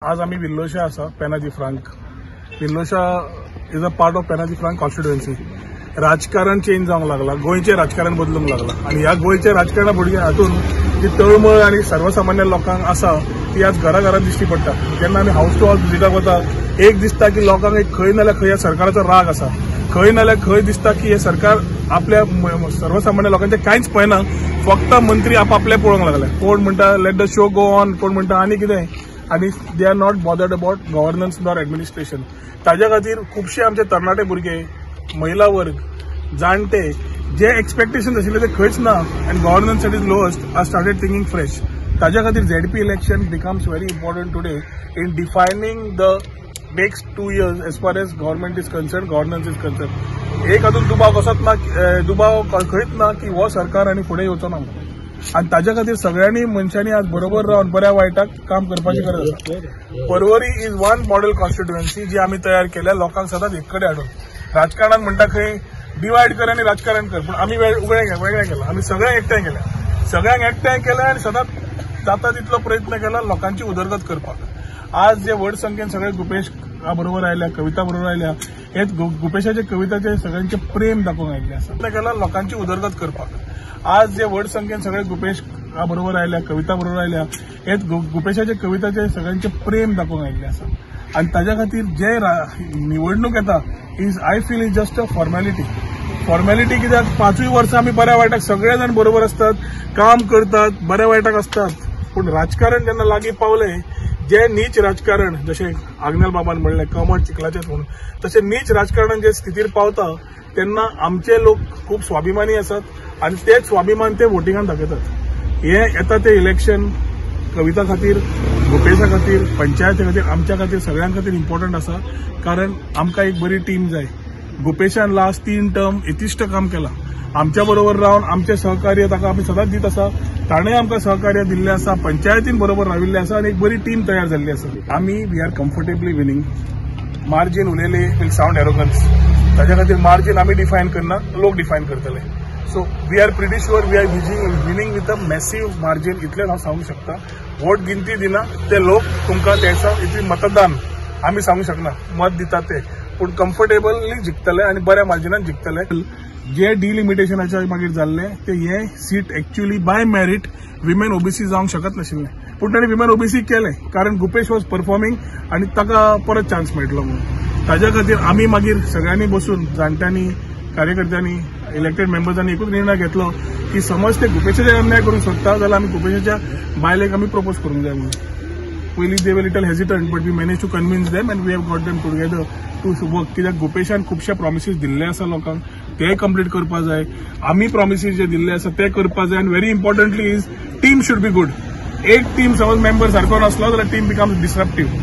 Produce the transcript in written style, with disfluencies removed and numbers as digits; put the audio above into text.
आज आमी विल्लोशा आसा, Penha de Franca. Villosa is a part of Penha de Franca constituency. राजकारण चेंज जावंक लागला, गोंयचें राजकारण बदलूंक लागला आनी ह्या गोंयच्या राजकारणा भुरग्यां हातून जी तळमळ आनी सर्वसामान्य लोकांक आसा ती आज घरा दिश्टी पडटा. जेन्ना आमी हावस टू हावस विजिटाक वता, एक दिसता की लोकांक एक खंय ना जाल्यार खंय ह्या सरकाराचो राग आसा, खंय ना जाल्यार खंय दिसता की हें सरकार आपल्या सर्वसामान्य लोकांचें कांयच पळयना, फक्त मंत्री आपआपले पळोवंक लागले. कोण म्हणटा let the show go on, कोण म्हणटा आनी कितें, आनी they are not bothered about governance nor administration. ताज्या खातीर खुबशे आमचे तरणाटे भुरगे, महिला वर्ग, जाणटे जे एक्सपेक्टेशन आशिल्ले ते खंयच ना आनी governance at is lowest are started thinking fresh. ताज्या खातीर ZP election becomes very important today in defining the next 2 years as far as government is concern, governance is concern. एक अजून दुबाव कसोच ना, दुबाव खंयच ना की हो सरकार आनी फुडें येवचो ना म्हणून. आनी ताज्या खातीर सगळ्यांनी मनशांनी आज बरोबर रावन बऱ्या वायटाक काम करपाची गरज आसा. Porvorim is one model constituency जी आमी तयार केल्या लोकांक सदांच एक कडेन हाडून. राजकारणान म्हणटा खंय डिवायड कर आनी राजकारण कर, पूण आमी वेगळें केलां, आमी सगळ्यांक एकठांय केल्या, सगळ्यांक एकठांय केल्या आनी सदांच जाता तितलो प्रयत्न केला लोकांची उदरगत करपाक. आज जे व्हड संख्येन सगळे गुपेश बरोबर आयल्या, कविता बरोबर आयल्या, हे गुपेशाचे कविताचे सगळ्यांचे प्रेम दाखोवंक आयिल्लें आसा. केला लोकांची उदरगत करपाक. आज जे व्हड संख्येन सगळे गुपेश बरोबर आयल्या, कविता बरोबर आयल्या, हे गुपेशाचे कविताचे सगळ्यांचे प्रेम दाखोवंक आयिल्लें आसा. आनी ताज्या खातीर जे निवडणूक येता is I feel is just a formality. Formality कित्याक 5 वर्सां आमी बऱ्या वायटाक सगळे जाण बरोबर आसतात, काम करतात, बऱ्या वायटाक आसतात. पूण राजकारण जेन्ना लागीं पावलें, जे नीच राजकारण जशें आग्नेल बाबान म्हणलें कमळ चिखलाचें म्हणून, तशें नीच राजकारण जे स्थितीर पावता तेन्ना आमचे लोक खूब स्वाभिमानी आसात आनी तेच स्वाभिमान ते वोटिंगान दाखयतात. हें येता तें इलेक्शन कविता खातीर, गुपेशा खातीर, पंचायती खातीर, आमच्या खातीर, सगळ्यां खातीर इम्पॉर्टंट आसा. कारण आमकां एक बरी टीम जाय. गुपेशान लास्ट 3 टर्म येतिश्ट काम केलां, आमच्या बरोबर रावन आमचें सहकार्य ताका आमी सदांच दीत आसा, ताणें आमकां सहकार्य दिल्लें आसा, पंचायतीन बरोबर राविल्लें आसा आनी एक बरी टीम तयार जाल्ली आसा. आमी we are comfortably winning. Margin उलयले will sound arrogance, ताज्या खातीर मार्जीन आमी डिफायन करना, लोक डिफायन करतले. So we are pretty sure we are winning with a massive margin, इतलें हांव सांगूंक शकता. वोट गिनती दिना ते लोक तुमकां तेसा इतली मतदान आमी सांगूंक शकना, मत दितात ते, पूण कम्फर्टेबली जिखतले आनी बऱ्या मार्जिनान जिखतले. जे डिलिमिटेशनाच्या मागीर जाल्लें ते हे seat actually by merit women OBC जावंक शकत नाशिल्लें, पूण ताणें विमेन ओबीसी केलें कारण गुपेश वॉज परफॉर्मिंग आनी ताका परत चान्स मेळटलो म्हणून. ताज्या खातीर आमी मागीर सगळ्यांनी बसून, जाणट्यांनी, कार्यकर्त्यांनी, इलेक्टेड मेंबर्सांनी एकूच निर्णय घेतलो की समज ते गुपेशाचेर अन्याय करूंक सोदता जाल्यार आमी गुपेशाच्या बायलेक आमी प्रपोज करूंक जाय म्हणून. पयलीं they were little hesitant but we manage to convince them and we have got them together to work. कित्याक गुपेशान खुबशे प्रॉमिसीस दिल्ले आसा लोकांक, ते कंप्लीट करपा जाय, आमी प्रॉमिसीस जे दिल्ले आसा ते करपा जाय. आनी very importantly is team should be good. एक टीम समज मेंबर सारको नासलो जाल्यार टीम बिकम्स डिसरप्टीव.